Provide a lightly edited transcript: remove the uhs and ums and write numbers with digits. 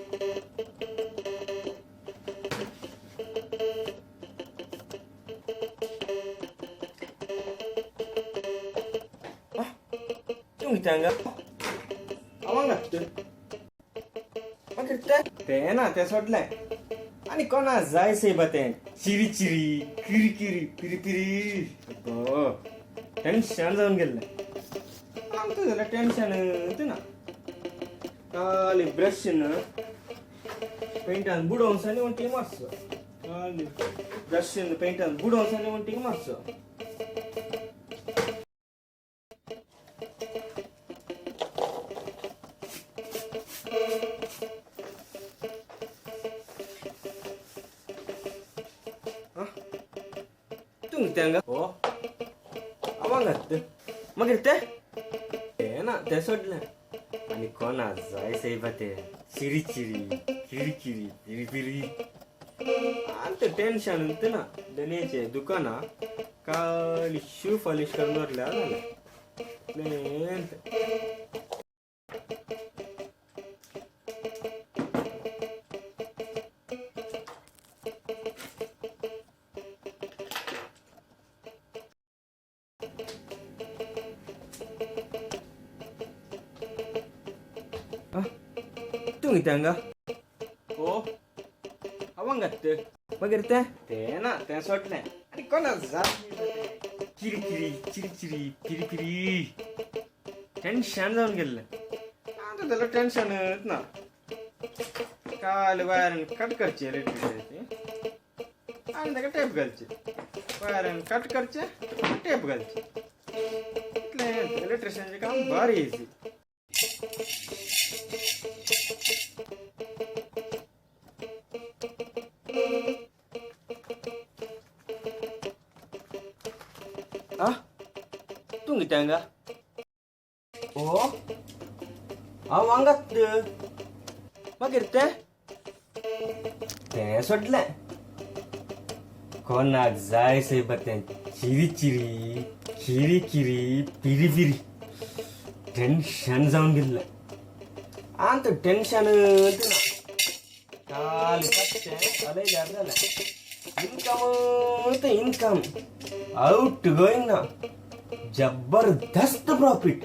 तूं कितें हांगा? हांव हांगा. मागीर तें तें ना तें सोडलें आनी कोणा जाय सयबा तें चिरी चिरी किरी किरी पिरी पिरी. गो टेन्शन जावन गेल्लें आमकां जाल्यार टेन्शन ना. खाली ब्रशीन पेंटान बुडोवन आनी वण्टीक मारचो. खाली ब्रशीन पेंटान बुडोवन आनी वण्टीक मारचो. तूं कितें हांगा? ओ हांव हांगात. मागीर तें तें ना तें सोडलें आनी कोणा जाय सयबा तें चिरी चिरी किरी किरी पिरी पिरी. आनी तें टेन्शन ना. दनेचें दुकानां काली शू पॉलिश करून दवरल्यार जालें. इतलें. तूं कितें हांगा? ओ हांव हांगात. मागीर तें तें ना तें सोडलें आनी कोणा जाय किरी किरी चिरी चिरी पिरी पिरी. टेन्शन जावन गेल्लें आतां जाल्यार टेन्शनच ना. काल वायरान कट करची इलेक्ट्रिसिटी आनी ताका टेप घालची. वायरान कट करचें, टेप घालची. इतलें इलेक्ट्रिशियनचें काम भारी इजी. आ तूं कितें हांगा? ओ हांव हांगात. मागीर तें तें सोडलें कोणाक जाय सयबा तें चिरी चिरी किरी किरी पिरी पिरी. टेन्शन जावन गेल्लें आनी तें टेन्शनच ना. खाली कच्चें हलयल्यार जालें. इनकम ते इनकम, आउट गोईंग ना. जबरदस्त प्रॉफिट.